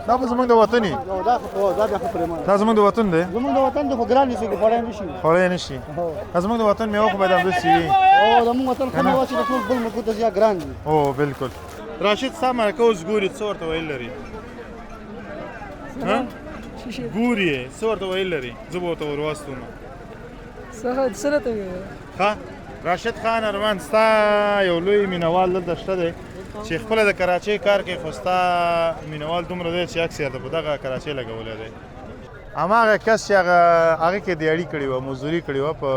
دا به زمونږ د وطن دا خو دا بیا خو پرېمانه. دا زمونږ د وطن دی. زمونږ د وطن د خو ګران شي، خوړای نشي. خوړی نشي. دا زمونږ د وطن میوه خو باید همداسې وي. او زمونږ وطن خو میوه چې د ټول بل ملکو ته زیات ګران دي. او بالکل. راشد ستا مرکه اوس ګوري، څه ورته ویل لري؟ ها؟ ګوري یې، څه ورته ویل لري؟ زه به ورته ور واستوم. څه راته ویې؟ ښه راشد خان ارمان، ستا یو لوی مینوال دلته شته دی چې خپله د کراچۍ کار کوي، خو ستا مینوال دومره دی چې عکس یې راته په دغه کراچۍ لګولی دی. هماغه کس چې هغه هغه کې دیاړي کړې وه، مزدوري کړې وه په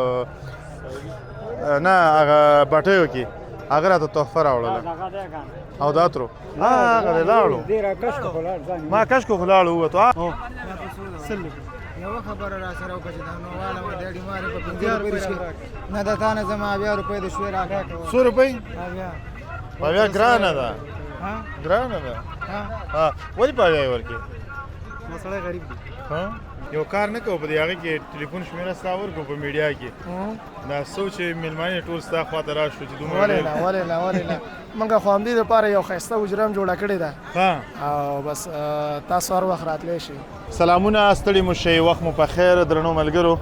نه هغه بټیو کې، هغه راته تحفه راوړله. او دا ترو هغه دی لاړو، ما کش کو خو لاړو ووتو. یو خبره را سره وکړه چې دا نو والا و ډېډي ماري په 5 روپۍ شي نه د تا نه زما بیا روپۍ د شوې راکړه. څو روپۍ؟ بیا ګرانه ده. ها؟ ګرانه ده. ها ها، ولې په بیا یې ورکې؟ مسړی غریب دی. ها، یو کار نه کوو، په دې هغه کې ټلیفون شمېره ستا ورکړو په میډیا کې، دا څو چې مېلمانه ټول ستا خواته راشو چې دومره. ولې نه، ولې نه، ولې نه، مونږ خو همدې لپاره یو ښایسته حجره هم جوړه کړې ده. ها، او بس تاسو هر وخت راتلی شئ. سلامونه، ستړي مو شئ، وخت مو په خیر. درنو ملګرو،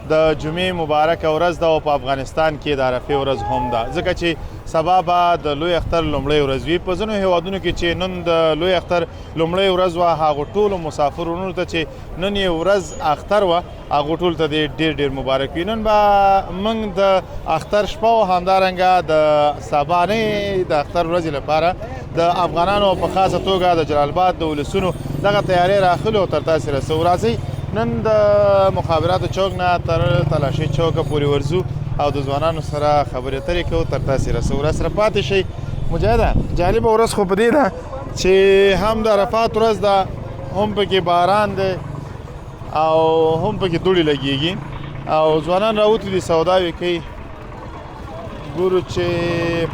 د جمعې مبارکه ورځ ده او په افغانستان کې د عرفې ورځ هم ده، ځکه چې سبا به د لوی اختر لومړۍ ورځ وي. په ځینو هیوادونو کې چې نن د لوی اختر لومړۍ ورځ وه، هغو ټولو مسافرونو ته چې نن یې ورځ اختر وه، هغو ټولو ته دې ډېر ډېر مبارک وي. نن به موږ د اختر شپه او همدارنګه د سبانۍ د اختر ورځې لپاره د افغانانو او په خاصه توګه د جلال آباد د ولسونو دغه تیارې راخلو او تر تاسې رسوو. راځئ نن د مخابراتو چوک نه تر تلاشۍ چوکه پورې ورځو او د ځوانانو سره خبرې اترې کوو، تر تاسې رسوو. را سره پاتې شئ. مجاهده، جالبه ورځ خو په دې ده چې هم د عرفات ورځ ده، هم پکې باران دی او هم پکې دوړې لګېږي او ځوانان راوتي دي، سوداوې کوي. ګورو چې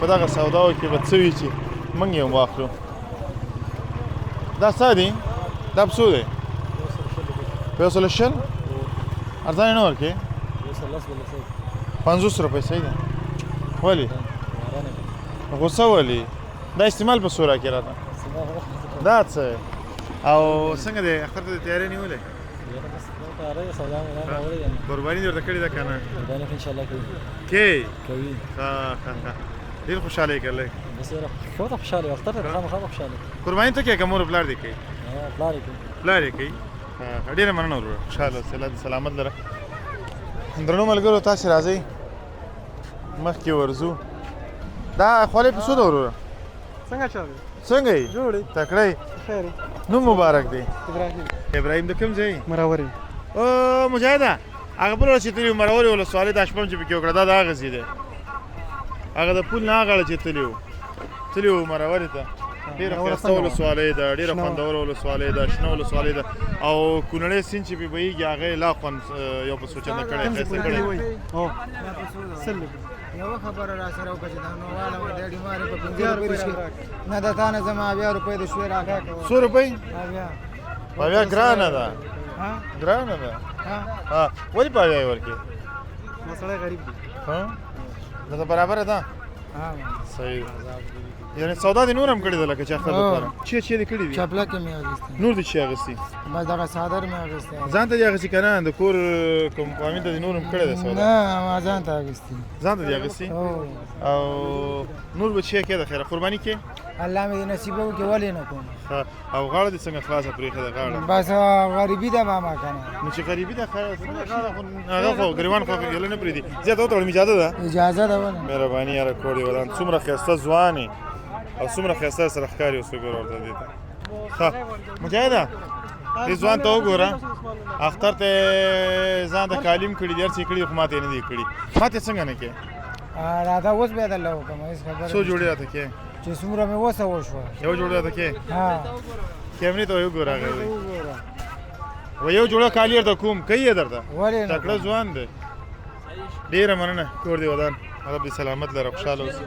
په دغه سوداو کې به څه وي چې موږ یې هم واخلو. دا څه دي؟ دا په څو دی؟ په 120. ارزانه نه ورکې؟ 50 روپۍ صحیح ده. ولې غوسه؟ ولې دا استعمال په څو راکې راته؟ دا څه او څنګه دی؟ اختر ته تیاری نیولې؟ قرباني دې ورته کړې ده که نه؟ کې ښه ښه ښه، ډېر خوشحاله یې کړلی. قرباني ته کوې که مور او پلار دې کوي؟ پلار یې کوي. ډېره مننه وروره، خوشحاله اوسې، الله دې سلامت لره. درنو ملګرو، تاسې راځئ مخکې ورځو. دا خولۍ په څو ده وروره؟ څنګه چل؟ څنګه یې؟ جوړ یې؟ تکړه یې؟ خیر. نوم مبارک دی. ابراهیم. ابراهیم د کوم ځای؟ مروري. او مجاهده، هغه بل ورځ چې تللی وو مرورې ولسوالۍ، دا شپه هم چې پکې وکړه، دا د هغه ځای دی، هغه د پول نه هغه چې تللی وو، تللی وو مرورې ته. ډېره ښایسته ولسوالۍ ده، ډېره خوندوره ولسوالۍ ده، شنه ولسوالۍ ده او کونړی سیند چې پرې بهېږي هغه یې لا خوند یو په څو چنده کړی، ښایسته کړی. یو خبره را سره وکړه چې دا نو والا و ډېډي ماري په 5 روپۍ شي نه د تا نه زما بیا روپۍ د شوې راکړه. څو روپۍ؟ بیا ګرانه ده. ها؟ ګرانه ده. ها ها، ولې په بیا یې ورکې؟ مسړی غریب دی. ها، دا برابره ده. ها، صحیح. یعنی سودا دې نور هم کړې ده لکه چې اختر لپاره چې چې دې کړې دي؟ چپلکې مې اخیستې. نور دې چې اخیستي؟ بس دغه څادر مې اخیستی. ځان ته دې اخیستي که نه د کور کوم فامیل ته دې نور هم کړی ده سودا؟ نه، ما ځان ته اخیستي. ځان ته دې اخیستي. او نور به چې کې د خیره قرباني کې؟ الله مې دې نصیب وکړي، ولې نه کوم. او غاړه دې څنګه خلاصه پرېښې ده غاړه؟ بس غریبي ده ماما که نه. نو چې غریبي ده، غاړه خو هغه خو ګریوان خو یله نه پرېږدي. زیاته وتړم، اجازه ده؟ اجازه ده. ولې؟ مهرباني یاره، کور دې ودان. څومره ښایسته ځوان یې او څومره ښایسته سره ښکاري اوس، وګوره ورته دې ته. ښه مجاهده، دې ځوان ته وګوره، اختر ته ځان ته کالیم کړي دي، هر څه یې کړي، خو ماته یې نه دي کړي. ماته څنګه نه کې؟ راته اوس بیا درله وکړم، هېڅ خبره. څو جوړې راته کې؟ چې څومره مې وسه وشوه. یو جوړه راته کې؟ ها. کیمرې ته وګوره، هغه و یو جوړه کالي درته کوم، کوي یې درته؟ ولې نه؟ تکړه ځوان دی. ډېره مننه، کور دې ودان، رب دې سلامت لره، خوشحاله اوسې.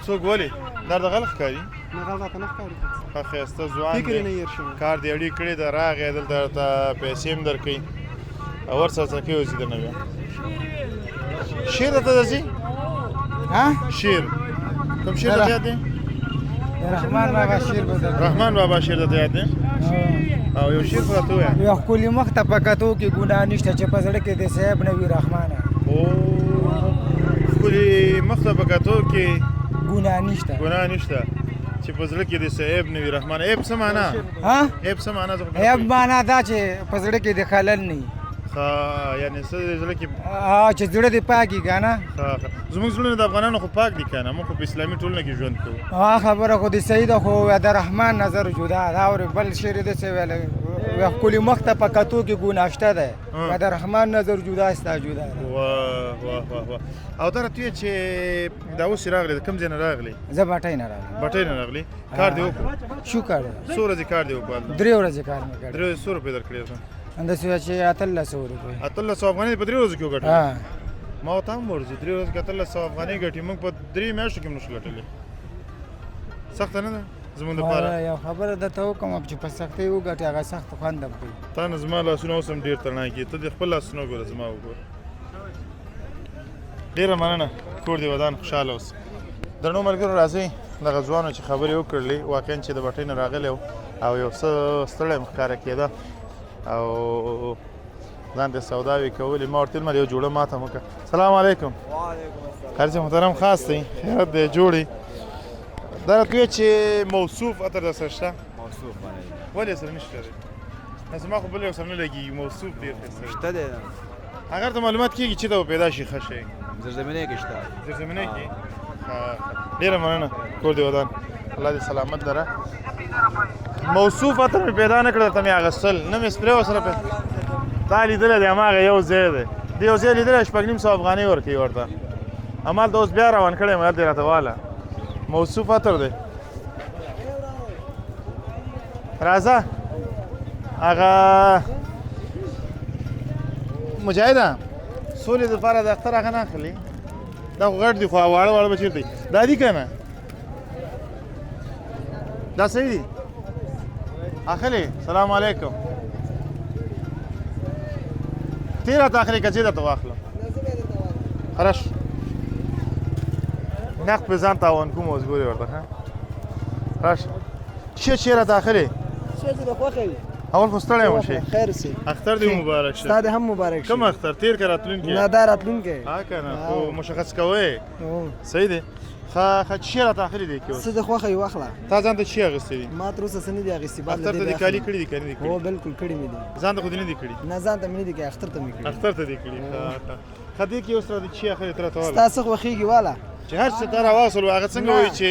څوک ولې دا د غل ښکاري؟ نه، غل راته نه ښکاري. ښه ښایسته ځوان فکر یې نه دی، هېر شوی. کار دې اړې کړې ده، راغی دلته درته پیسې هم درکوي او ورسره څه کوي. اوس درنه بیا شعر درته درځي؟ ها، شعر کوم شعر درته یاد دی؟ رحمان بابا شعر به درته رحمان بابا شعر درته یاد دی؟ او یو شعر خو راته ووایه. یو ښکلي مخ ته په کتو کې ګناه نشته چې په زړه کې د صاحب نه وي رحمانه. او ښکلي مخ ته په کتو کې ګناه نشته. ګناه نشته چې په زړه کې د څه عیب نه وي رحمان. عیب څه معنا؟ ها؟ عیب څه معنا؟ زه خو نه عیب پوهېږم. معنا دا چې په زړه کې د خلل نه وي. ښه، یعنې څه د زړه کې؟ چې زړه دې پاک وي که نه. ښه ښه، زموږ زړونه د افغانانو خو پاک دي که نه؟ موږ خو په اسلامي ټولنه کې ژوند کوو. هغه خبره خو دې صحیح ده، خو د رحمان نظر جدا دا. اورې بل شعر یې داسې ویلی، وایي ښکلي مخ ته په کتو کې ګناه شته دی، د رحمان نظر جدا ستا جدا دی. واه واه واه واه. او دا راته ووایه چې دا اوس راغلې، د کوم ځای نه راغلې؟ زه بټۍ نه راغلم. بټۍ نه راغلې. کار دې وکړو؟ شکر دی. څو ورځې کار دې وکړو هلته؟ 3 ورځې کار مې کړی. 3 ورځې څو روپۍ درکړې درته؟ همداسې وایه چې 1800 روپۍ. 1800 افغانۍ په 3 ورځو کې وګټلې؟ ما ورته هم ورځي 3 ورځې کې 1800 افغانۍ ګټي، موږ په 3 میاشتو کې هم نشو ګټلی. سخته نه ده زموږ دپاره؟ یو خبره درته وکړم چې په سختۍ وګټې هغه سخت خوند هم کوي. تا نه زما لاسونه اوس هم ډېر تڼاکي، ته دې خپل لاسونه وګوره زما وګوره. ډېره مننه، کور دې ودان، خوشحاله اوسې. درنو ملګرو راځئ دغه ځوانو چې خبرې وکړلې، واقعا چې د بټۍ نه راغلی او یو څه ستړی هم ښکاره کېده او ځان ته سوداوې کولې. ما ورته ویل یو جوړه ماته هم وکړه. سلام علیکم. هر څه محترم خاص دی، خیرت دی، جوړې. دا راته ووایه چې موصوف عطر در سره شته؟ موصوف باندې ولې سره نشته دی؟ نه زما خو بل یو سره نه لګېږي. موصوف ډېر ښایسته دی. شته دی. هغه ته معلومات کېږي چې دا به پیدا شي ښه شی. زرزمینۍ کې شته. زرزمینۍ کې؟ ډېره مننه، کور دې ودان، الله دې سلامت لره. موصوف عطر مې پیدا نه کړ، درته مې اخیستل نه مې سپری ورسره پیدا. تا لیدلی دی هماغه یو ځای دی، دې یو ځای لیدلی 650 افغانۍ ورکوي ورته. همالته اوس بیا روان کړی یم، هلته یې راته واله. موصوف عطر دی. راځه هغه مجاهده سولې دپاره د اختر هغه نه اخلي. دا خو غټ دي، خو واړه واړه به چېرته دي؟ دا دي که نه؟ دا صحیح دي؟ اخلي. سلام علیکم. تېر راته اخلي که زه درته واخلم؟ خرش نقد په ځان تاوان کوم اوس ګورې ورته. ښه راشه، چې راته اخلي؟ څه چې د خوښه وي. اول خو ستړی مه شې. خیر سي. اختر دې مبارک شه. ستا دې هم مبارک شه. کوم اختر، تېر که راتلونکی؟ نه دا راتلونکی. ها که نه، خو مشخص کوئ. صحیح دی. ښه ښه، چې راته اخلي دی کې اوس؟ څه د خوښه وي واخله. تا ځان ته چی اخیستي دي؟ ما تر اوسه څه نه دي اخیستي. بعد له اختر دې ته بیا دې کالي اخلم. کړي دي که نه دي هو کړي؟ بالکل کړي مې دي. ځان ته خو دې نه دي کړي؟ نه ځان ته مې نه دي کړي، اختر ته مې کړي. اختر ته دې کړي. ښه ښه ښه، دې کې اوس راته چی اخلي ته راته واله. ستا څه خوښېږي واله. چې هر څه ته راواخلو هغه څنګه نه. وایي چې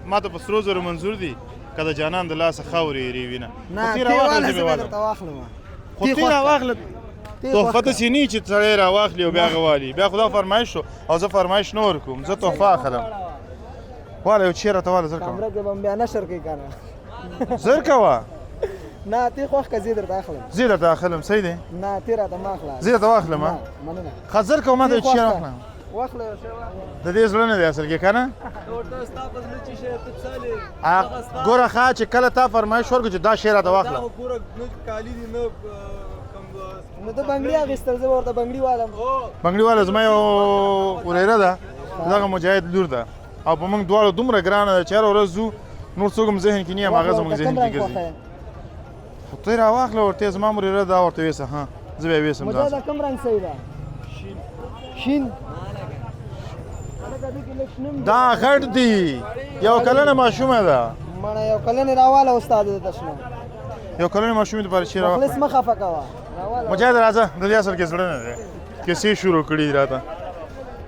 ما ته په سرو زرو منظور دي که د جانان د لاسه خاورې ایرې وینه. نه خو تی تی راواخله واله، زه زه به به والم. درته واخلم. خو تی تی خوښ کړه. راواخله. تی تحفه خوښ کړه. داسې نه چې سړی راواخلي او بیا هغه والي، بیا خو دا فرمایش شو او زه فرمایش نه ورکوم، زه تحفه اخلم. واله یو چیرې راته واله، زر کوه. کمره کې به بیا نشر کوي که نه؟ زر کوه. نه تی خوښ کړه، زه درته اخلم. زه درته اخلم. صحیح دی. نه تی راته مه اخله. زه درته واخلم. نه مننه. ښه زر کوه، ما ته تی یو خوښ چیرې کړه. واخلم. واخله یو شی واخله. د دې زړه نه دی اصل کې که نه؟ ګوره ښه، چې کله تا فرمایش ورکړو چې دا شی راته واخله. نو ته بنګړي اخیستل، زه به ورته بنګړي والم. بنګړي واله زما یو ورېره ده، دغه مجاهد لور ده، او په موږ دواړو دومره ګرانه ده چې هره ورځ ځو، نور څوک هم ذهن کې نه یم، هغه زموږ ذهن کې ګرځي. خو ته یې راواخله ورته، زما ورېره ده ورته ویسه. ها زه به یې ویسم ځان مجاهده سره. کوم رنګ صحیح ده؟ شین. دا غټ دی، یو کلنه ماشومه ده. مړه یو کلن راواله استاد درته شنه. یو کلنې ماشومې دپاره چې مخلص راواخله. مه خفه کوه، راواله. مجاهد راځه، د دې اصل کې زړه نه دی، کیسې شروع کړي دي راته.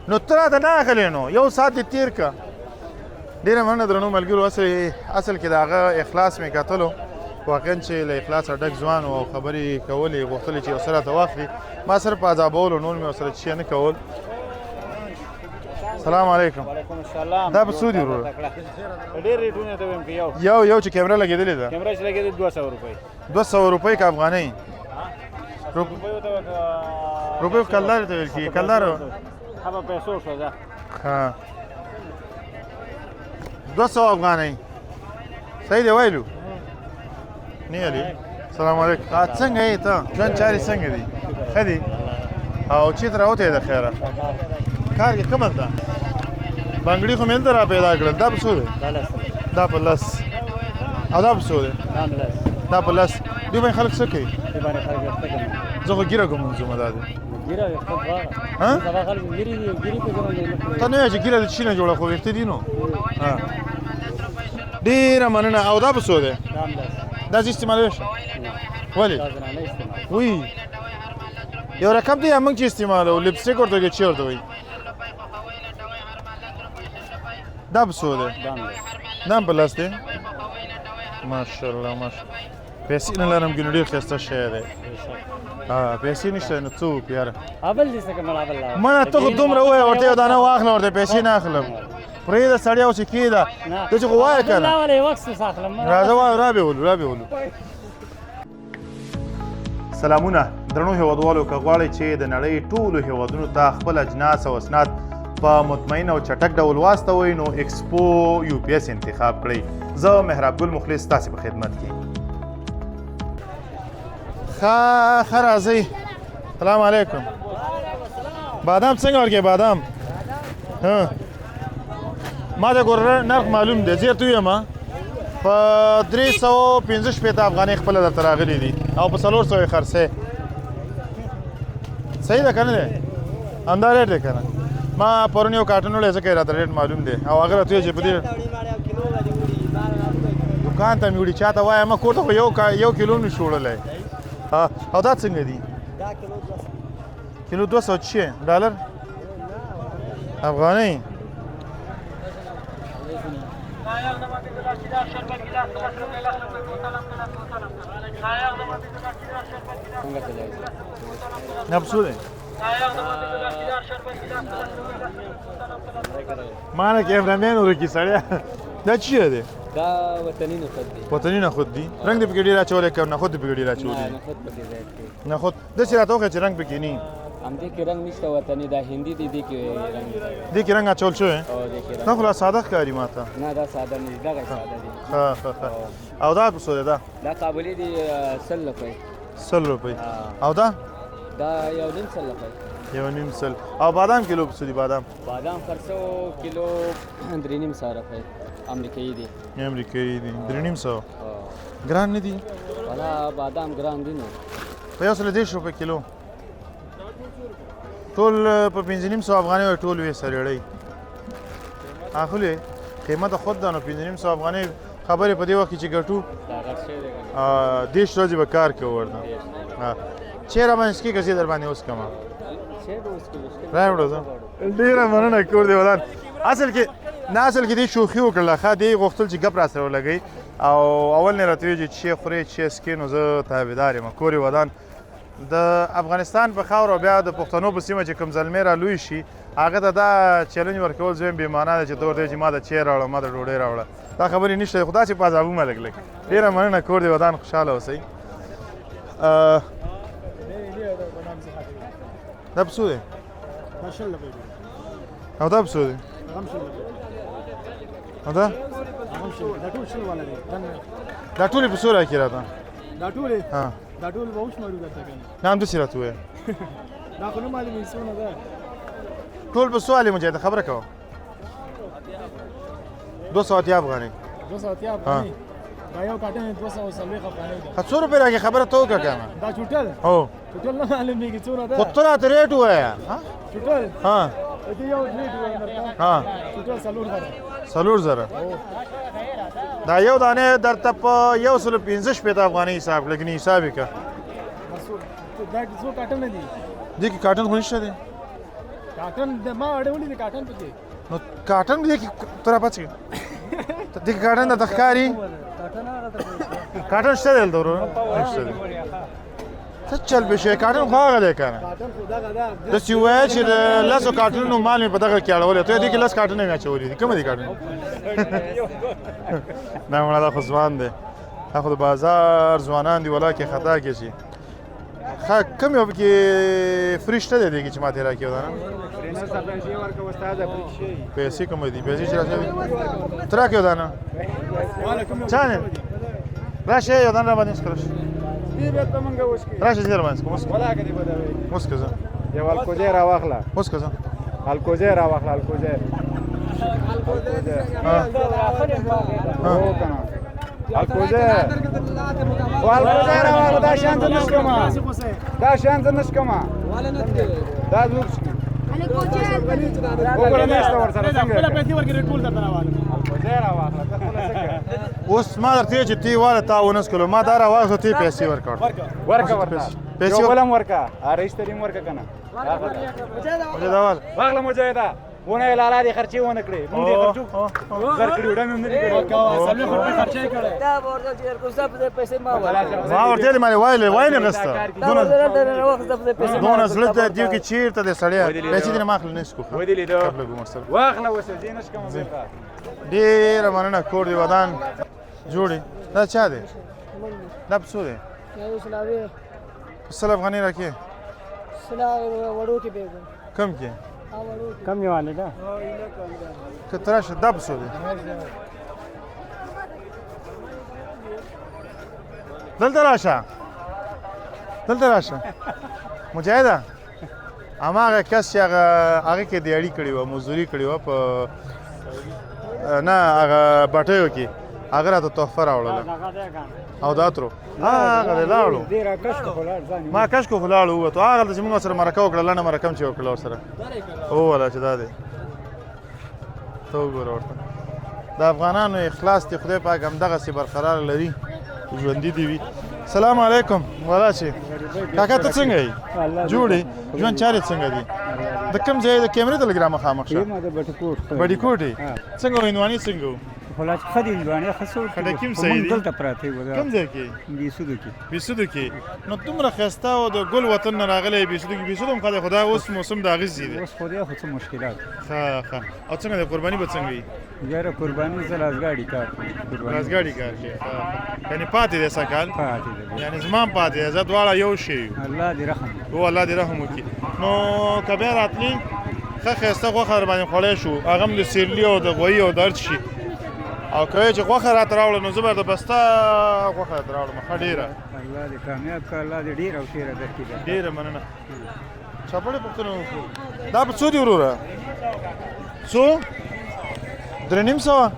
نو ته راته نه اخلې، نو یو ساعت دې تېر که. ډېره مننه درنو ملګرو. اصل کې د هغه اخلاص مې کتلو، واقعا چې له اخلاصه ډک ځوان و او خبرې یې کولې، غوښتلې چې یو څه راته واخلي. ما صرف په عذابولو، نور مې ورسره څه نه کول. سلام علیکم. وعلیکم السلام. دا په څو دي وروره؟ ډېر ریټونه ته وایم که یو یو یو چې کیمره لګېدلې ده. کیمره چې لګېدلې 200 روپۍ. 200 روپۍ که افغانۍ؟ روپۍ ورته روپۍ خو کلدارې ته ویل کېږي، کلدار. ښه په پیسو شوه ده. ښه 200 افغانۍ صحیح دی ویلو نه علي. سلام علیکم. څنګه یې ته؟ ژوند چارې څنګه دي؟ ښه دي؟ او چېرته راوتی د خیره؟ کار کې کوم ده؟ بنګړي خو مې دلته را پیدا کړل. دا په څو دی؟ دا په لس. او دا په څو دی؟ دا په لس. دې باندې خلک څه کوي؟ زه خو ږیره کوم زما دا دی. ها؟ ته نه وایې چې ږیره د چی نه جوړه، خو ویښته دي نو. ها، ډېره مننه. او دا په څو دی؟ دا ځي استعمالوی شم؟ ولې؟ وی یو رقم دی موږ چې استعمالو لپسټیک ورته وایي، چې ورته وایي. دا په څو دی؟ دا هم په لس دی. ماشاءالله ماشاءالله. پیسې نه لرم ګینه، ډېر ښایسته شی دی. ها، پیسې نشته نو څه وکړو یاره؟ اول دې څه کوم اول. منه ته خو دومره ووایه ورته، یو دانه واخله ورته، پیسې نه اخلم. پرېږده سړی اوس یې کېږده، ته چې خو وایه که نه. ولې وکس اخلم؟ راځه وایه، را به ولو، را به ولو. سلامونه درنو هیوادوالو، که غواړئ چې د نړۍ ټولو هیوادونو ته خپل اجناس او اسناد په مطمئن او چټک ډول واستوئ نو اکسپو یو پی اس انتخاب کړئ. زه محراب ګل مخلص تاسې په خدمت کې. ښه ښه راځئ. سلام علیکم. بادام څنګه ورکوې بادام؟ ها، ما ته ګوره نرخ معلوم دی، زه درته ویم په 365 افغانۍ خپله درته راغلي دي او په 400 یې خرڅوې. صحیح ده که نه دی؟ همدا ریټ دی که نه؟ ما پرون یو کارټون وړی ځکه یې راته ریټ معلوم دی. او هغه راته ویل چې په دې دوکان ته مې وړي، چا ته وایه ما کور ته خو یو کیلو هم نشو وړلی. او دا څنګه دي؟ کیلو 200 چې ډالر افغانۍ. نه په څو دی؟ ما نه کیمرامین ورکي سړی. دا چی دی؟ دا وطني نخود دی. وطني نخود دی. رنګ دې پکې ډېر اچولی که نخود دې پکې ډېر اچولی؟ نه، نخود پکې زیات دی. نخود داسې راته وښیه چې رنګ پکې نه. همدې کې رنګ نشته، وطني دا هندي دی، دې کې رنګ. دې کې رنګ اچول شوی؟ او دې کې رنګ. دا خو لا ساده ښکاري ماته. نه، دا ساده نه دی، دغه ساده دی. ښه ښه ښه. او دا په څو دی دا؟ دا قابلي دی 100 روپۍ. 100 روپۍ. او دا؟ دا 1.5 روپۍ. 1.5. او بادام کیلو په څو دي بادام؟ بادام خرڅو کیلو 350 روپۍ، امریکایي دي. امریکایي دي 350. ګران نه دي؟ ولا بادام ګران دي نو. په 130 روپۍ کیلو. ټول په 550 افغانۍ ټول وې سرېړی اخلي. قیمت خود ده نو 550 افغانۍ خبرې په دې وخت کې چې ګټو 30 ورځې به کار کوو ورته. چیرې باندې سکي که زه در باندې اوس کوم؟ راوړه زه. ډېره مننه، کور دې ودان. اصل کې نه، اصل کې دې شوخي وکړله. ښه، دې غوښتل چې ګپ را سره ولګوي او اول نه راته ویل چې چی خورې چی څکې، نو زه تابعدار یم. کور یې ودان. د افغانستان په خاوره بیا د پښتنو په سیمه چې کوم زلمی را لوی شي هغه ته دا چیلنج ورکول زه بې معنا ده چې ته ورته چې ما ته چای راوړه، ما ته ډوډۍ راوړه، دا خبرې نشته، خو داسې په عذابومه لږ لږ. ډېره مننه، کور دې ودان، خوشحاله اوسئ. دا په څو دی؟ او دا په څو دی؟ او دا؟ دا ټولې په څو راکې راته؟ دا ټولې؟ ها. دا ټول به وشمارو درته که نه؟ نه، همداسې راته ووایه. دا خو نه معلومېږي څونه ده. ټول په څو علي مجاهد خبره کوه؟ 280 افغانۍ. 280 افغانۍ؟ دا یو کاټن 240 افغانۍ ده. ښه، څو روپۍ راکړې خبره ته وکړه که نه؟ دا چوټل؟ هو. چوټل نه معلومېږي څونه ده. خو ته راته ریټ ووایه. چوټل؟ ها. په دې یو ریټ ووایم درته؟ ها. چوټل 4000. 4000. دا یو دانه درته په 165 افغانۍ حساب کړه، ګنې حساب یې کړه. دا څو کاټن دي؟ دې کې کاټن خو نشته دی. کاټن د ما اړولې دي کاټن پکې. نو کاټن دې کې ته راپاڅېږه. دې کې کاټن درته ښکاري؟ کاټن شته دی دلته وروره؟ نشته دی. څه چل به شي؟ کاټن خو هغه دی که نه؟ داسې ووایه چې د لسو کاټنونو مال مې په دغه کې اړولی، ته دې کې 10 کاټنونه مې اچولي دي. کوم دي کاټن؟ نه مړه، دا خو ځوان دی، دا خو د بازار ځوانان دي، ولا کې خطا کې شي. ښه، کوم یو پکې فري شته دی دې کې چې ماته یې راکړې ده؟ پیسې کوم دي؟ پیسې چې راکړې ته راکړې ده نه؟ چا نه راشه یو دانه را باندې وسکه، راشه راشه زه در باندې وسکم. وسکه زه یو الکوزی راواخله. وسکه زه الکوزی راواخله، الکوزی. ها او کنه الکوزه والکوزه راواله دا شان زه نشکم دا شان زه نشکم دا زوک وګوره نشته ورسره څنګه خپله پیسې ورکړې ټول درته راواله الکوزه راواخله ته خپله څه کوې؟ اوس ما درته ویل چې تی واله تا ونس کړو ما دا راواخله تی پیسې ورکړ ورکه ورته پیسې یو بل هم ورکه رئیس ته دې هم ورکه کنه مجاهد واله واخله مجاهده ونه لالا دې خرچې ونه کړې مونږ دې خرچو زر کړي وډه مې هم نه دي کړې 40 روپۍ خرچې کړې دا ورته چې درکو سب دې پیسې ما ورکړې ما ورته ویل مالې وایلې وای نه غسته دا ورته نه وخت سب دې پیسې ما دونه زړه ته دیو کې چیرته د سړی پیسې دې نه ماخله نه سکو ودې لیدو قبل ګوم سره واخله اوس زه نشکم بیرته ډېره مننه کور دې ودان جوړې دا چا دی دا په څو دی په 100 افغانۍ راکې وړو کې بیګو کم کې کم یوانه ده که ته راشه دا په څو دی دلته راشه دلته راشه مجاهده هماغه کس چې هغه هغه کې دیاړي کړې وه مزدوري کړې وه په نه هغه بټیو کې هغه راته تحفه راوړله او دا ترو هغه دی لاړو دې را کش کو لاړ ځان ما کش کو لاړو ووتو هغه چې موږ سره مرکه وکړه لنډه مرکه هم چې وکړه ورسره ووله چې دا دی ته وګوره ورته د افغانانو اخلاص دی خدای پاک همدغسې برقرار لري ژوندي دي وي سلام علیکم ولا شي کاکا ته څنګه یې جوړې ژوند چارې څنګه دي د کوم ځای د کیمرې ته لږ را مخامخ شه ما د بټکوټ بډیکوټې څنګه و هندوانې څنګه وو خو لا چې ښه دي هندواڼې ښه څه خټکي هم صحیح دي. دلته پراته وو کوم ځای کې بیسودو کې بیسودو کې نو دومره ښایسته او د ګل وطن نه راغلی بیسودو کې بیسودو هم ښه دی خو دا اوس موسم د اغېز دی اوس خو دی خو څه مشکلات ښه ښه او څنګه دی قرباني به څنګه وي یاره قرباني زه لاسګاډي کار کوم قرباني رازګاډي کار کوي ښه، ښه. یعنې پاتې دی سږکال پاتې دی یعنې زما هم پاتې دی زه دواړه یو شی یو الله دې رحم وکړي. او الله دې رحم وکړي نو که بیا راتلې ښه ښایسته غوښه در باندې خوړی شو هغه هم د سیرلي او د غویي او د هر شي او که وایې چې غوښه راته راوړه نو زه به درته بسته غوښه درته راوړم ښه ډېره الله دې کامیاب کړه الله دې ډېر او ډېره درکړي ډېره مننه چاپړې پوښتنه وکړو دا په څو دی وروره څو 350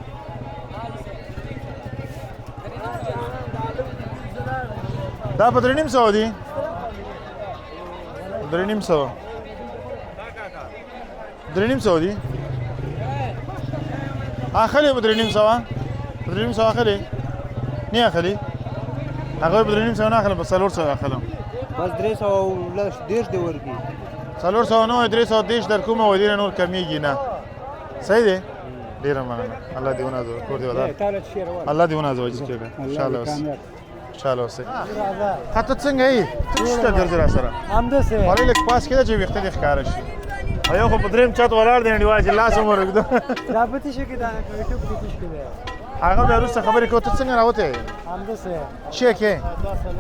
دا په 350 دی 350 350 دی اخلي په 350 په 350 اخلي نه اخلي هغه په 350 نه اخلم په 400 اخلم بس 330 دی ورکی 400 نه 330 در کومه و دې نور کمیږي نه صحیح دی ډیره مننه الله دې ونازوي کور دې ودان تعالی شیر وال الله دې ونازوي چې کېږي ان شاء الله اوسې ان شاء الله اوسې ته څنګه یې ته څه ګرځې را سره همداسې خولۍ لږ پاس کېده چې ویښته دې ښکاره شي او یو خو په دریم چت ولاړ دی انډیوال چې لاس هم ورږده دا په څه شي کې دا یوټیوب کې څه شي کې دی هغه بیا وروسته خبرې کوه ته څنګه راوتی یې همداسې چی کې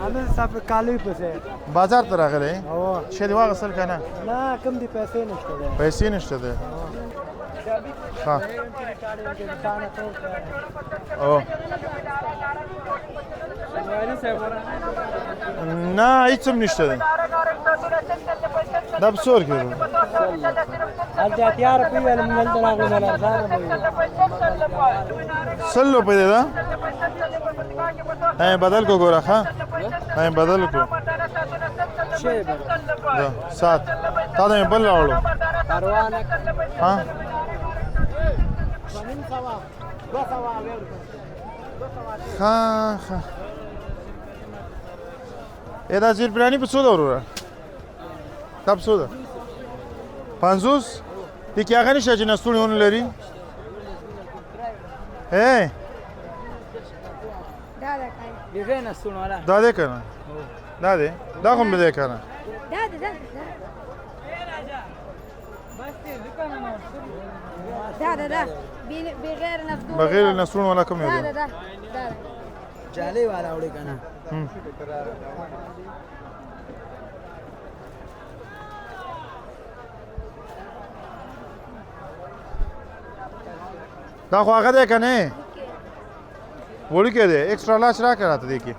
همداسې صاحب کالي پسې بازار ته راغلی او شی دې واغستل که نه نه کم دي پیسې نشته دی پیسې نشته دی ښه او نه هیڅ هم نشته دی دا په څو ورکوي هلته 80 روپۍ ویل موږ دلته راغلو مال ارزانه به وي 100 روپۍ دی دا دا بدل کو ګوره ښه دا بدل کو دا سات تا دا بل راوړو ها ښه ښه ا دا زیر برانی په څو ده وروره دا په څو ده 50 دې کې هغه نشته چې نستوڼي ونه لري هی دا دی که نه دا دی دا خو هم دی که نه دا دا دا بغیر نسلونو بغیر نسلونو والا کوم یو دی دا دا دا جالې والا وړي کنه دا خو هغه دی که نه وړوکی دی ایکسټرا لاس راکړه راته دې کې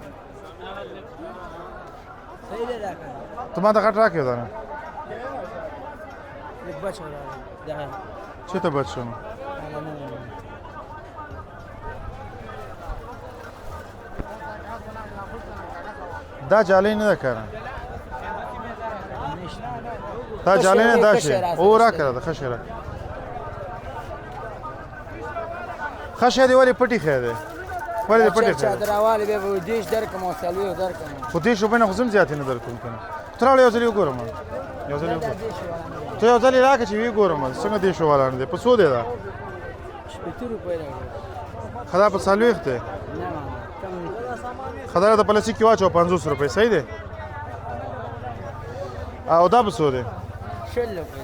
صحیح دی دا کنه ته ما ته غټ راکړې دا نه لږ بچ ولاړ دا چې ته بچ شم دا جالۍ نه ده کنه، دا جالۍ نه دا شی او راکړه، د خشه راکړه. خشه دی ولې پټي خې دی؟ ولې دې پټي خې دی؟ چادرواله بیا به دیش درکم او څلوېښت درکم. خو دې شوبې نه خو زم زیاتې نه درکوم کنه. ته راوړه یو ځل وګورم، یو ځل وګورم. ته یو ځل راکړه چې وګورم څنګه دې شو والان دی. په څو دی دا؟ 60 روپۍ راکړه. خدا په 40 دی. نه کم. خدای د پلاستیک کې واچو 50 روپۍ صحیح دی. او دا په څو دی؟ 20 روپۍ.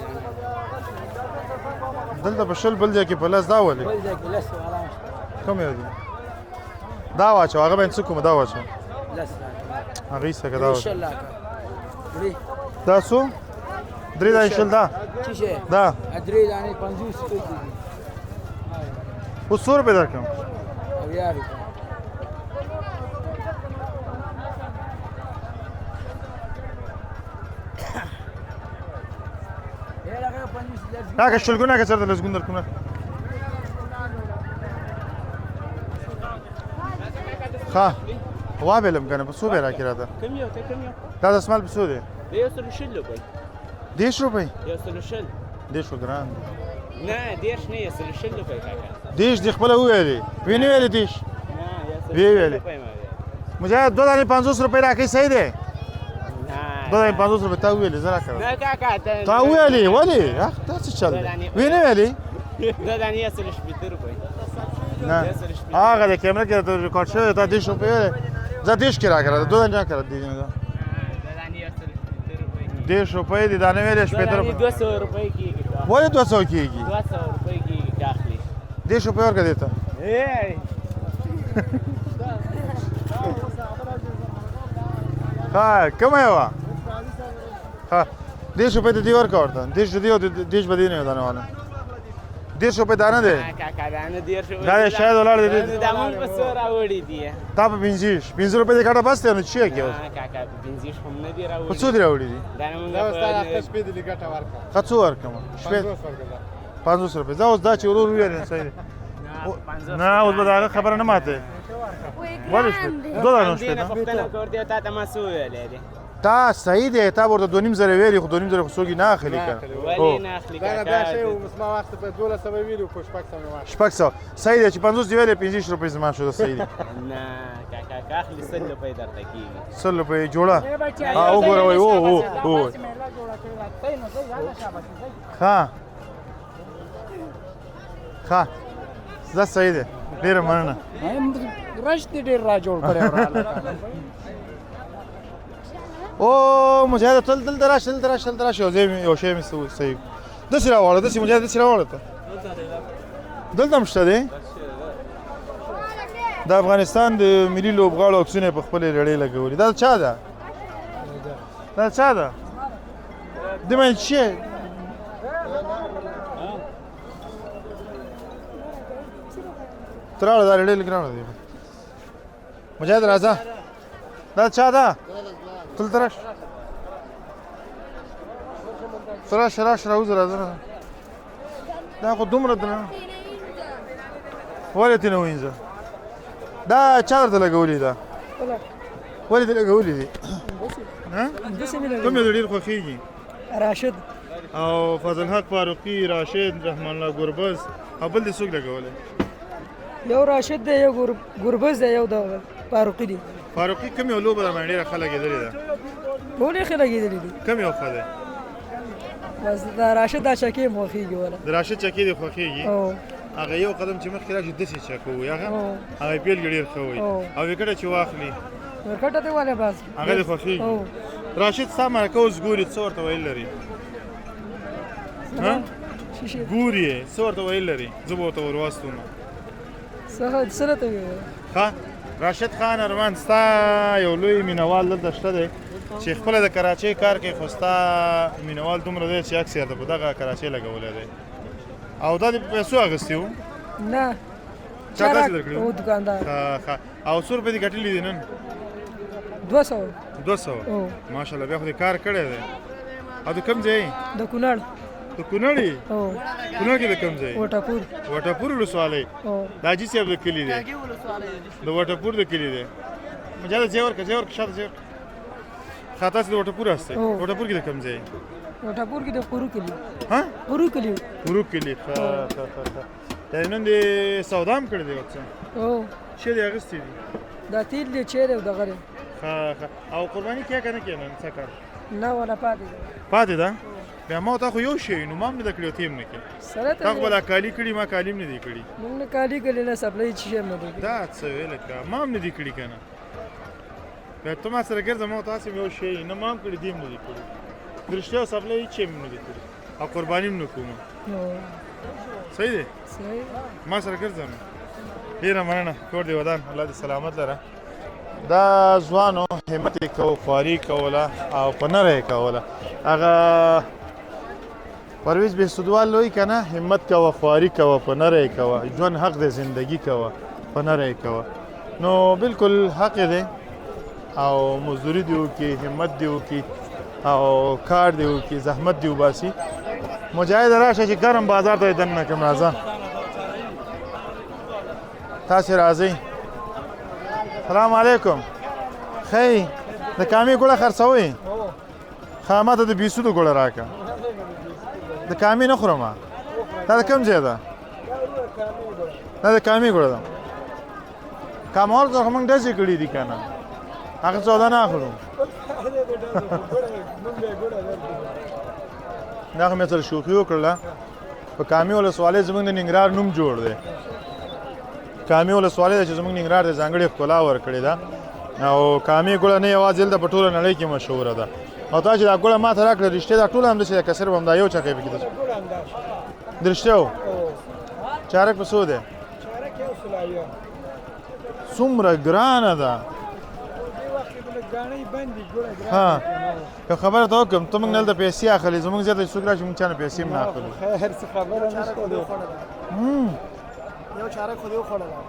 دلته په 20، بل ځای کې په 10. دا ولې؟ بل ځای کې 10 والا شته. کوم یو دی؟ دا واچو، هغه باندې څه کوم؟ دا واچو 10 راکړه. هغه یې څه دا واچو. 20 راکړه. درې. دا څو؟ درې دانې 20 دا. څه شی؟ دا درې دانې 50 روپۍ کېږي. اوس څو روپۍ درکړم؟ 70 روپۍ. راکړه شلګونه که چېرته لسګون درکوم. ښه وابلم که نه په څو به یې راکړې راته؟ کم یو ته کم یو. دا دستمال په څو دی؟ د 120 روپۍ. 30 روپۍ؟ 120. 30 خو ګران دی. نه 30 نه، 120 روپۍ کاکا. 30 دې خپله وویلې، ویې نه ویلې 30؟ نه. ویې ویلې. مجاهد دوه دانې 50 روپۍ راکړې صحیح دی؟ نه دوه دانې 50 روپۍ تا وویلې، زه راکړم. نه کاکا ته تا وویلې ولې؟ اخ دا څه چل دی؟ ویې نه ویلې؟ دوه دانې 160 روپۍ. نه هغه د کیمره کې راته ریکارډ شوی، تا 30 روپۍ ویلې، زه 30 کې راکړه، دوه دانې راکړه. دې نه 30 روپۍ دي، دا نه ویلې 60 روپۍ. 200 روپۍ کېږي. ولې 200 کېږي؟ 200 روپۍ کېږي که اخلي. 30 روپۍ ورکړه دې ته. ها کومه یوه؟ ها 30 روپۍ د دې ورکړه ورته. 30 دی او 30 به دې نه دانه والا. 30 روپۍ دانه دی. کاکا دانه 30 روپۍ. دا شاید ولاړ دی. دا مونږ په څو راوړي دي؟ تا په 25 روپۍ دې ګټه بس دی نو چیرې کې اوس؟ کاکا په 25 هم نه دي راوړي. په څو دي راوړي دي؟ دا مونږ په شپې دې ګټه ورکړه. ښه څو ورکړم؟ شپې 50 روپۍ. زه اوس دا چې ورور وویل صحیح دی. نه اوس به د هغه خبره نه ماته. ولې شپې؟ دوه دانې شپې ده. پوښتنه کوي تا ته ما څه ویلې دي؟ تا صحیح دی، تا ورته 2.5 زره ویلي، خو 2.5 زره خو څوک یې نه اخلي که نه. ولې نه اخلي کاکا؟ دا شی اوس ما واخیسته په 1200 ویلي خو 600 مې واخیسته. 600 صحیح دی چې 50 دی ویلې، 25 روپۍ زما شو، دا صحیح دی. نه کاکا که اخلي 100 روپۍ درته کېږي. 100 روپۍ جوړه؟ ها وګوره وایي او او او ښه ښه دا صحیح دی. ډېره مننه. رش دې ډېر را جوړ کړی. او مجاهد تل دلته راشه، دلته راشه، دلته راشه. یو ځای یو شی مې صحیح داسې راواړه، داسې مجاهد داسې راواړه. ته دلته هم شته دی. د افغانستان د ملي لوبغاړو عکسونه یې په خپلې رړې لګولي. دا چا ده؟ دا چا ده؟ دې باندې څه ته راوړه، دا رړې لږ راوړه. دی مجاهد راځه. دا چا ده؟ دلته راشه، ته راشه، راشه، راوځه، راځه. دا خو دومره درنه ولې ترې نه وینځه؟ دا چا درته لګولي ده؟ ولې دې لګولي دي؟ کوم یې ډېر خوښېږي؟ راشد او فضل حق فاروقي، راشد، رحمان الله ګربز او بل دې څوک لګولی؟ یو راشد دی، یو ګربز دی، یو د فاروقي دی. فاروقي کوم یو لوبه ده باندې ډېره ښه لګېدلې ده؟ ټولې ښې لګېدلې دي. کوم یو ښه دی؟ بس دا راشد دا چکې مې خوښېږي وله. د راشد چکې دې خوښېږي؟ هغه یو قدم چې مخکې راشي داسې چکه وي، هغه هغه پیل کې ډېر ښه وي. او ویکټه چې واخلي؟ ویکټه دې ولې بس هغه دې خوښېږي. راشد ستا مرکه اوس ګوري، څه ورته ویل لري؟ ګوري یې، څه ورته ویل لري؟ زه به ورته ورواستوم. څه راته ویل؟ ښه راشد خان ارمان، ستا یو لوی مینوال دلته شته دی چې خپله د کراچۍ کار کوي، خو ستا مینوال دومره دی چې عکس یې درته په دغه کراچۍ لګولی دی. او دا دې په پیسو اخیستی و؟ نه، چا داسې درکړي وو؟ دکاندار. ښه او څو روپۍ دې ګټلې دي نن؟ 200. 200؟ ماشاءالله، بیا خو دې کار کړی دی. او د کوم ځای؟ د کونړ. د کونړ یې؟ کونړ کې د کوم ځای؟ وټاپور. وټاپور ولسوالۍ. د حاجي صاحب د کلي دی، د وټاپور د کلي دی. مجاهد ځای ورکړه، ځای ورکړه، شاته ځای ورکړه. ښه، تاسو د وټپور یاستئ؟ وټپور کې د کوم ځای؟ وټپور کې د قرو کلي. ها، قرو کلي. قرو کلي. ښه ښه ښه ښه. یعنې نن دې سودا هم کړې دی څه؟ او چې دې اخیستې دي؟ دا تیل دی، چیرې او دغه دی. ښه ښه. او قرباني کیه که نه کیه نن څه کار؟ نه ولا، پاتې ده. پاتې ده؟ بیا ما تا خو یو شی نو ما هم نه ده کړي او ته هم نه کړې. سره ته تا خو به لا کالي کړي، ما کالي هم نه دي کړي. مونږ نه کالي کړي، نه سپلۍ، چې شی هم نه دي کړي. دا څه وې لکه ما هم نه دي کړي که نه؟ بیا ته ما سره ګرځه، ما تاسو یو شی نه ما هم کړي، دې هم نه دي کړي. د رښتیا او سپلۍ هېڅ شی هم نه دي کړي او قرباني هم نه کوم. صحیح دی؟ صحیح. ما سره ګرځه نو. ډېره مننه، کور دې ودان، الله دې سلامت لره. دا ځوانو همت یې کوو، خواري کوله او په نره یې کوله. هغه پرویز بهسودوال لوی که نه، همت کوه، خواري کوه، په نره یې کوه، ژوند حق دی، زندگی کوه، په نره یې کوه. نو بالکل حق یې دی او مزدوري دی وکړي، همت دی وکړي او کار دی وکړي، زحمت دی وباسي. مجاهد راشه چې ګرم بازار ته یې دننه کړم. راځه، تاسې راځئ. سلام علیکم. خی د کامې ګوړه خرڅوئ؟ ښه، ما ته د بیسودو ګوړه راکړه، د کامې نه خورم. دا د کوم ځای ده؟ دا د کامې ګوړه ده. کامور ته خو موږ ډزې کړې دي که نه، هغه سودا نه اخلو. دا خو مې سره شوخي وکړله. په کامې ولسوالۍ زموږ د ننګرهار نوم جوړ دی. کامې ولسوالۍ ده چې زموږ ننګرهار د ځانګړې ښکلا ورکړې ده. او کامې ګوړه نه یوازې دلته په ټوله نړۍ کې مشهوره ده. او تا چې دا ګوړه ما ته راکړه، رښتیا دا ټوله همداسې ده که صرف همدا یو چکۍ پکې ده؟ د رښتیا و چارک په څو دی؟ څومره ګرانه ده. ها، که خبره ته وکړم، ته موږ نه دلته پیسې اخلې، زموږ ځای ته څوک راشي موږ چا نه پیسې هم نه اخلو. خیر، څه خبره نشته دی. یو چارک خو دې وخوړله.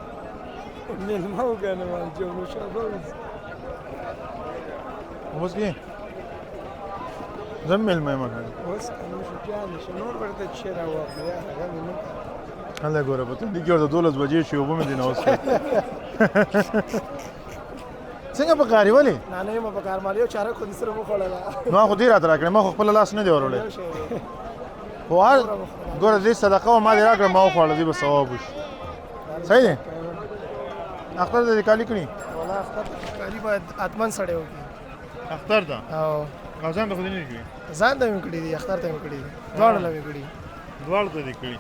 مېلمه وګڼه جوړ شابه. اوس کې زه هم مېلمه یم که اوس نوش جان شي، نور ورته چې راوخلې هغه مې نه. هله ګوره، په تندي کې ورته 12 بجې شي، اوبه مې دې نه وڅښلې. څنګه په کار یې؟ ولې نه نه یم په کار، مال یو چارک خو دې سره وخوړله. نو خو دې راته راکړې، ما خو خپل لاس نه دی وروړی. خو هر ګوره دې صدقه وه، ما دې راکړه، ما وخوړله، دې به ثواب وشي. صحیح دی. اختر ته دې کالي کړي؟ والله اختر ته کالي باید حتما سړی وکړي. اختر ته او او ځان ته خو دې نه دي کړي؟ ځان ته مې کړي دي، اختر ته مې کړي دي، دواړو له مې کړي. دواړو ته دې کړي.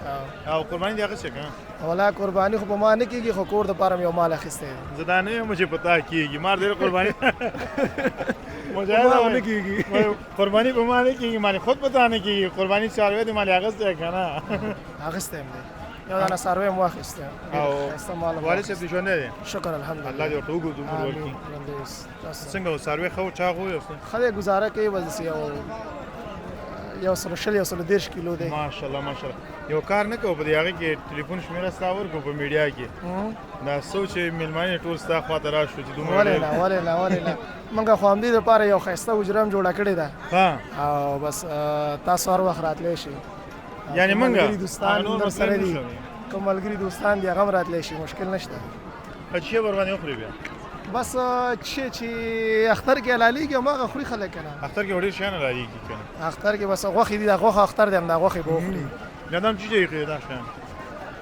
او قرباني دې اخیستې که نه؟ ولا قرباني خو په ما نه کېږي، خو کور دپاره مې یو مال اخیستی دی. زه دا نه یم چې په تا کېږي، ما ډېر قرباني مجاهد نه کېږي. قرباني په ما نه کېږي، معنې خود په تا نه کېږي. قرباني څاروی دې مالې اخیستی که نه؟ اخیستی هم دی، یو دانه څاروی هم واخیستی. او والد صاحب دې ژوندی دی؟ شکر الحمدلله، الله دې ورته اوږد عمر ورکړي. څنګه و څاروی ښه و، چاغ و؟ ښه دی، ګزاره کوي. بس داسې یو سل شل، یو سل دېرش کیلو دی. ماشاءالله ماشاءالله. یو کار نه کوو، په دې هغه کې ټلیفون شمېره ستا ورکړو په میډیا کې، دا څو چې مېلمانه ټول ستا خواته راشو چې دومره. ولې نه، ولې نه، ولې نه. موږ خو همدې دپاره یو ښایسته حجره هم جوړه کړې ده او بس تاسو هر وخت راتلی شئ. یعنی موږ دوستان در سره دي، کوم ملګري دوستان دي هغه هم راتلی شي، مشکل نشته. چې ور باندې وخوري بیا بس چې اختر کې حلالېږي هماغه خوري خلک که نه. اختر کې ډېر شیان حلالېږي که نه؟ اختر کې بس غوښې دي، دا غوښه اختر دی، همدا غوښې به وخوري. بیا دا هم چې دی دا شیان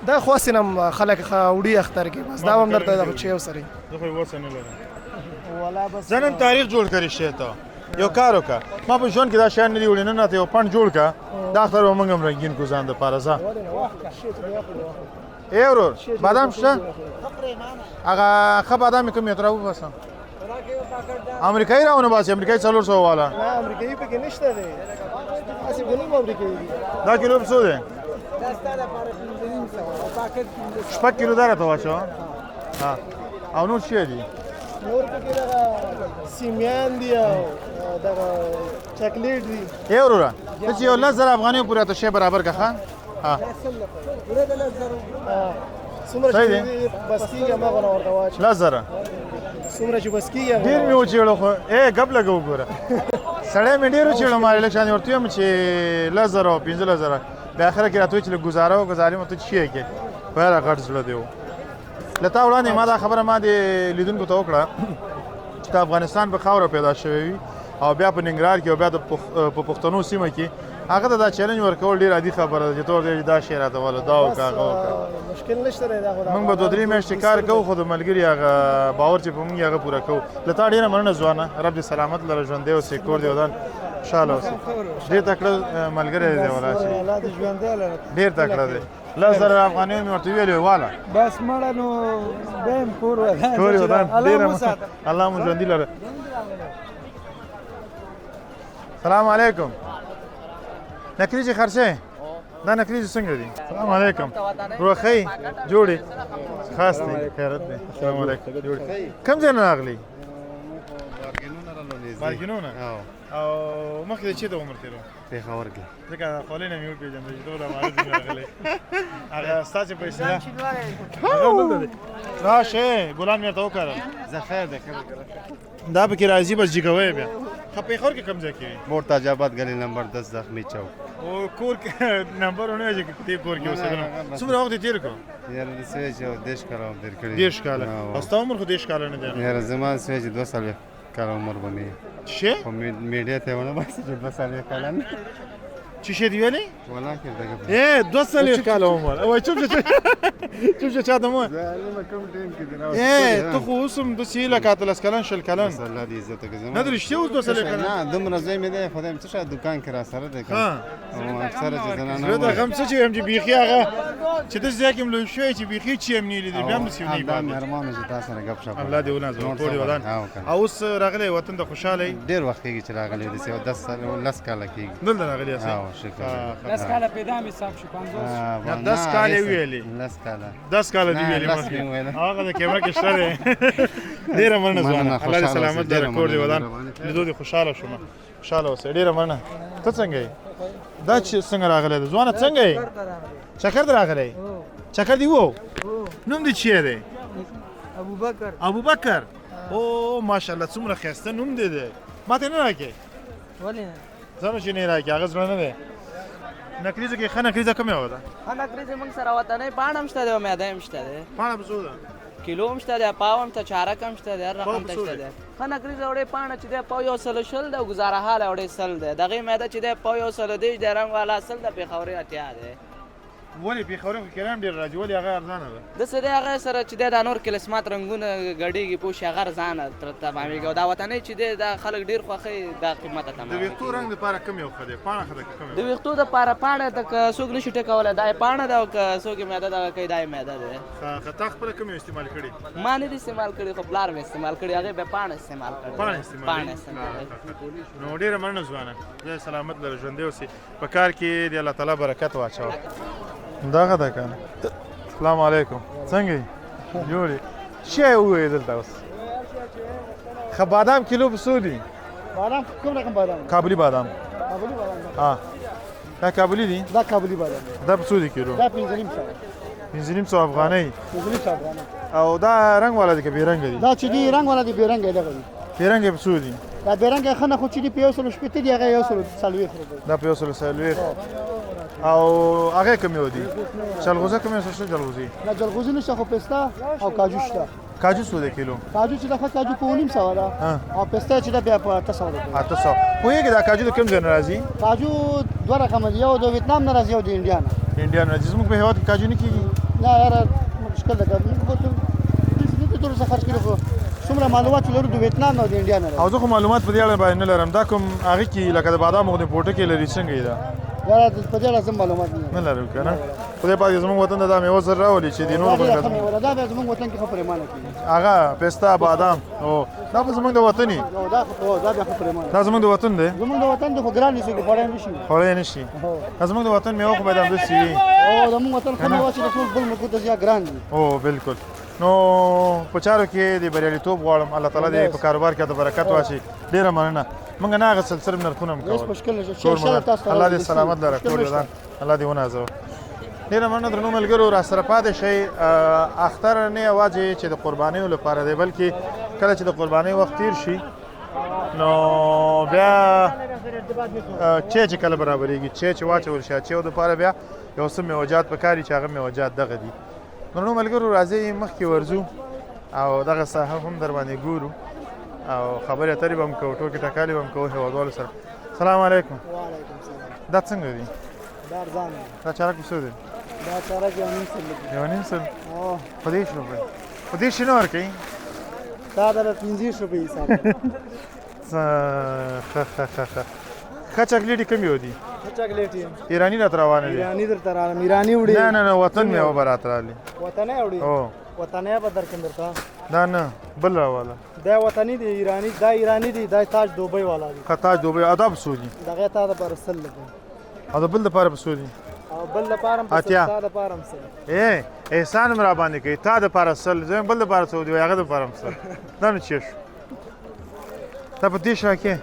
دا خو هسې نه خلک وړي اختر کې، بس دا هم درته د چې سره. زه خو یې وسه نه لرم ولا. بس زه نن تاریخ جوړ کړی شی. ته یو کار وکړه، ما په ژوند کې دا شیان نه دي وړي، نن راته یو پنډ جوړ کړه، دا اختر به موږ هم رنګین کړو ځان دپاره. ځه ای ورور، بادام شته؟ هغه ښه بادام یې کوم یې راوباسه. امریکایي راونه باسي، امریکایي 400 والا. نه، امریکایي پکې نشته دی، هسې په نوم امریکایي دي. دا کیلو په څو دی؟ 6 کیلو دا راته واچوه. ها، او نور څه دي؟ نور پکې دغه سیمیان دي او دغه چاکلیټ دي. ای وروره، ته چې یو 10,000 افغانیو پورې راته شی برابر کړه. ښه، ها. څومره صحیح دی. چې بس کېږي هماغه نه ورته واچوه. 10,000 څومره چې بس کېږي هغه. ډېر مې وچېړو خو ای ګپ لګه وګوره، سړی مې ډېر وچېړو. ما لږ شان ورته ویم چې 10,000 او 15,000، بیا اخره کې راته وایي چې لږ ګزاره وکړه. ظالمه، ته څه کې په غټ زړه دی و. له تا وړاندې ما دا خبره ما دې لیدونکو ته وکړه چې د افغانستان په خاوره پیدا شوی وي، او بیا په ننګرهار کې او بیا د په پښتنو سیمه کې هغه ته دا چیلنج ورکول ډیر عادي خبره ده چې ته ورته دا شی راته وله دا وکړه هغه وکړه. مشکل نشته دی دا خو موږ به 2-3 میاشتې کار کوو، خو د ملګري هغه باور چې په موږ هغه پوره کوو. له تا ډېره مننه ځوانه، رب دې سلامت لره، ژوندی اوسې، کور دې ودان، خوشحاله اوسې. ډېر تکړه ملګری دی ولا چې الله دې ژوندی لره، ډېر تکړه دی. 10,000 افغانۍ مې ورته ویلې واله. بس مړه نو بیا هم کور ودان، کور یې ودان. الله مو ساته، الله مو ژوندي لره. سلام علیکم. نکریزې خرڅې؟ دا نکریزې څنګه دي؟ سلام علیکم. روغ ښه جوړې؟ خاص دی، خیرت دی. السلام علیکم. جوړې؟ کوم ځای نه راغلي؟ بارګینونه. او مخکې د چېرته عمر تېرو؟ پېښور کې. ځکه خولۍ نه مې وپېژنده چې ته د امارت نه راغلی. هغه ستاسې په اصطلاح هغه همدلته دی. راشه ګلان مې ورته وکرل. زه خیر دی، خیر دا پکې راځي بس جګوی بیا. ښه پېښور کې کوم ځای کې وي؟ مرتضی آباد ګلی نمبر 10 زخمی چوک. او کور کې نمبر ونه وایي چې دې کور کې اوسېدلم. څومره وخت دې تېر کړو؟ یاره د څه چې 30 کاله عمر تېر کړی. 30 کاله. او ستا عمر خو 30 کاله نه دی. یاره زما څه چې 42 کاله عمر به مې. څه؟ خو میډیا ته ونه باسي چې 42 کاله نه. څه شی دی ویلې؟ ولا کې دغه. 42 کاله عمر. وای چوپ شه، چوپ شه، چاته مو. ظالمه کوم ټیم کې دی راوستلی. ته خو اوس هم داسې لکه 18 کلن 20 کلن. بس الله دې عزت وکړي. نه د رښتیا اوس 42 کلن؟ نه دومره زوی مې دی، خدای مې څه شه دوکان کې را سره دی. او اکثره چې زنانه زړه د غم څه چې وایم چې بیخي هغه چې داسې ځای کې هم لوی شوی چې بیخي چې هم نه لیدل، بیا هم داسې نه دا مهربان چې تا سره ګپ شپ. الله دې ونازوه، کور دې ودان. او اوس راغلی وطن ته خوشحاله یې؟ ډېر وخت کېږي چې راغلی دی، 10 کاله کېږي. دلته راغلی یاست؟ شکر. 10 کاله پیدا مې حساب شو، 50. نه 10 کاله یې ویلې. 10 کاله. 10 کاله دې ویلې مخکې. هغه د کیمره کې شته دی. ډېره مننه ځوانه، الله دې سلامت لره، کور دې ودان، لیدو دې خوشحاله شوم. خوشحاله اوسې، ډېره مننه. ته څنګه یې؟ دا چې څنګه راغلی دی ځوانه؟ څنګه یې؟ چکر ته راغلی؟ چکر دی وو؟ نوم دې چیرې دی؟ ابوبکر. ابوبکر. او ماشاءالله څومره ښایسته نوم دې دی. ماته نه راکې؟ ولې نه؟ ځانو چې نه راکې، هغه زړه نه دی. نکریزو کې ښه نکریزه کومه یوه ده؟ ښه نکریزې موږ سره وطنۍ پاڼه هم شته دی او میده هم شته دی. پاڼه په څو ده؟ کیلو هم شته دی، پاو هم شته، چارک هم شته دی، هر رقم ته شته دی. ښه نکریزه وړې پاڼه چې دی پاو 120 دی او ګزاره حاله وړې 100 دی. دغې میده چې دی پاو 130 دی، رنګ والا 100 دی، پېښورۍ 80 دی. ولې پېښورۍ خو کرایه هم ډېره راځي، ولې هغه ارزانه ده؟ داسې دی هغه سره چې دی دا نور کلسمات رنګونه ګډېږي پوه شي، هغه ارزانه تمامېږي. او دا وطنۍ چې دی دا خلک ډېر خوښوي، دا قیمته تمامېږي. د ویښتو رنګ دپاره کوم یو ښه دی؟ پاڼه ښه ده که کوم یو؟ د ویښتو دپاره پاڼه ته که څوک نه شي ټکولی دا یې پاڼه ده، او که څوک یې معده دغه کوي دا یې معده دی. ښه، تا خپله کوم یو استعمال کړي؟ ما نه دي استعمال کړي، خو پلار مې استعمال کړي، هغې بیا پاڼه استعمال کړې. پاڼه استعمال؟ پاڼه استعمال. نو ډېره مننه ځوانه، خدای سلامت لره، ژوندی اوسې، په کار کې دې الله تعالی برکت واچوه. دغه ده که نه؟ السلام علیکم، څنګه یې؟ جوړ یې؟ شی ووایې دلته اوس. ښه بادام کیلو په څو دي؟ بادام کوم رقم بادام؟ کابلي بادام. کابلي بادام. دا کابلي دي؟ دا کابلي بادام. دا په څو دي کیلو؟ دا 550. 550 افغانۍ. 550 افغانۍ. او دا رنګ والا دي که بې رنګه دي؟ دا چې دي رنګ والا دي، بې رنګه دغه دي. بې رنګه په څو دي؟ دا بې رنګه ښه نه خو چې دي په 160 دي، هغه 140 روپۍ. دا په 140. او هغه کوم یو دي؟ جلغوزه کوم یو څه؟ جلغوزي؟ نه جلغوزي نشته، خو پسته او کاجو شته. کاجو څو دی کیلو؟ کاجو چې ده ښه کاجو په 950 ده، او پسته چې ده بیا په 800 روپۍ. 800. پوهېږې دا کاجو د کوم ځای نه راځي؟ کاجو دوه رقمه دي، یو د ویتنام نه راځي، یو د انډیا نه. انډیا نه راځي. زموږ په هېواد کې کاجو نه کېږي؟ نه یاره مشکل ده، موږ خو تر اوسه خرڅ کړي، خو څومره معلومات لرو د ویتنام نه او د انډیا نه راځي. او زه خو معلومات په دې اړه باندې نه لرم. دا کوم هغه کې لکه د بادامو غوندې پوټکی لري، څنګه یې ده؟ یاره په دې اړه زه معلومات نه لرم که نه. خدای پاک دې زموږ وطن ته دا مېوه زر راولي چې د نورو دا ښه مېوه ده، دا بیا زموږ وطن کې ښه پرېمانه کېږي. هغه پسته بادام او دا به زموږ د وطن وي. دا خو دا بیا ښه پرېمانه. دا زموږ د وطن دی؟ زموږ د وطن دی، خو ګران دي، څوک یې خوړی نه شي. خوړی نه شي. دا زموږ د وطن مېوه خو باید همداسې وي. او زموږ وطن ښه مېوه چې د ټول بل ملکو ته زیات ګران دي. او بالکل. نو په چارو کې د بریالیتوب غواړم، الله تعالی دې په کاروبار کې د برکت واچي. ډېره مننه. موږ نه هغه سلسله نرخونه هم هیڅ کول. مشکل نشته. الله دې سلامت لره، کور دې ودان، الله دې ونازوه. ډېره مننه درنو ملګرو، را سره پاتې شئ. اختر نه یوازې چې د قربانیو لپاره دی، بلکې کله چې د قربانۍ وخت تیر شي نو بیا چې کله برابرېږي، چې واچول شي، چې دپاره بیا یو څه میوجات پکار دي چې هغه میوجات دغه دي. درنو ملګرو راځئ مخکې ورځو او دغه ساحه هم در باندې ګورو. او خبرې اترې به هم کوو، ټوکې ټکالې به هم کوو هېوادوالو سره. سلام علیکم. وعلیکم سلام. دا څنګه دي؟ دا ارزانه دی. دا چارک په څو دی؟ دا چارک 1.5 سل دی. 1.5 سل؟ او. په 30 روپۍ، په 30 نه ورکوي؟ تا در 25 روپۍ حساب. ښه ښه ښه ښه ښه. چاکلیټ کوم یو دي؟ ښه چاکلیټ یې. ایرانی راته روانه دي. ایرانی درته راغلم، ایرانی وړي. نه نه نه، وطن میوه به راته رالي. وطنی وړي؟ او. وطنی به درکم درته. دا نه، بل راواله. دا وطني دی، ایرانی دا ایرانی دی، دا تاج دوبۍ والا دی. که تاج دوبۍ اداب څو دي؟ دغه تا د پر 100 لګي. او د بل دپاره په څو دي؟ او بل لپاره هم په 80. 100، تا لپاره هم 100. اے احسان هم را باندې کوي، تا د پاره 100، زه بل د پاره څو دی، هغه د پاره هم 100. دا نو چې شو تا په دې شا کې؟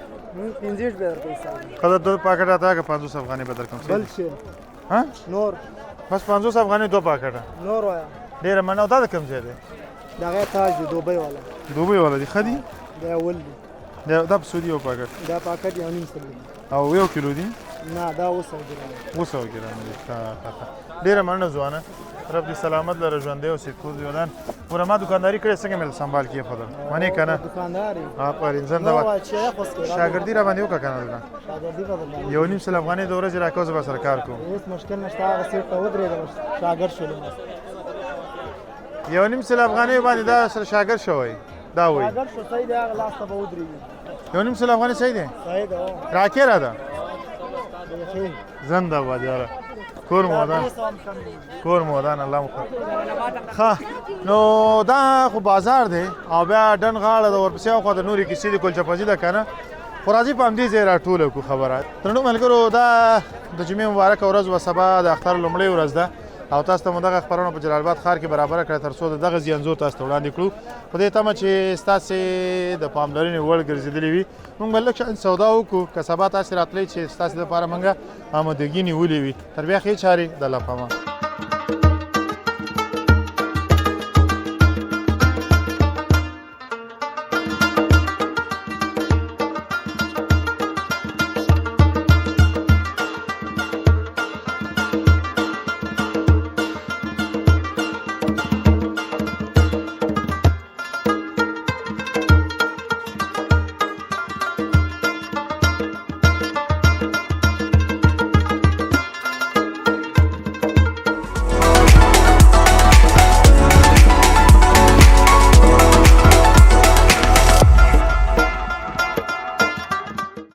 25 به درته حساب. قدر دوه پاکټ راته راکړه، 50 افغانۍ به درکړم. بل شي؟ ها؟ نور؟ بس 50 افغانۍ دوه پاکټه. نور وایا. ډېره مننه. او دا د کوم ځای دی؟ دغه تاج دی دوبۍ والا. دوبۍ والا دی، ښه دی. دا اول دی. دا په څو دی یو پاکټ؟ دا پاکټ 1.5 سل دی. او 1 کیلو دی؟ نه، دا 700 ګرام. 700 ګرام دی. ښه ښه ښه، ډېره مننه ځوانه، رب دې سلامت لره، ژوندی اوسې، کور دې ودان. ګوره ما دکانداري کړې، څنګه مې سنبال کړې خو منې که نه؟ دکاندار یې. آفرین، زنده نو باد. وای چې خو سکه. شاګردي را باندې وکړه که نه دلته؟ شاګردي به درباندې. 1.5 سل افغانۍ د ورځې راکوه، زه به سره کار کوم. هیڅ مشکل نشته، هغه سیټ ته ودرېږه، شاګرد شولم. 1.5 سل افغانۍ باندې دا سره شاګرد شوی دا وایي. شاګرد شو، صحیح دی، هغه لاس ته به ودرېږي. 1.5 سل افغانۍ صحیح دی؟ صحیح دی، هو. راکې را ده. بیخي. زنده باد یاره، کور مو ودان. 300 هم کم دي. کور مو ودان، الله مو ښه. نو دا خو بازار دی او بیا ډن غاړه د ورپسې او خو د نورې کیسې د کلچه پزي ده که نه، خو راځي په همدې ځای راټوله کو خبره. درنو ملګرو، دا د جمعې مبارکه ورځ وه، سبا د اختر لومړۍ ورځ ده او تاسو ته مو دغه خپرونه په جلال آباد ښار کې برابره کړه تر څو د دغه ځای انځور تاسو ته وړاندې کړو، په دې تمه چې ستاسې د پاملرنې وړ ګرځېدلې وي. موږ به لږ شان سودا وکړو، که سبا تاسې راتلئ چې ستاسې لپاره موږ آمادګي نیولې وي. تر بیا ښې چارې، د الله په امان.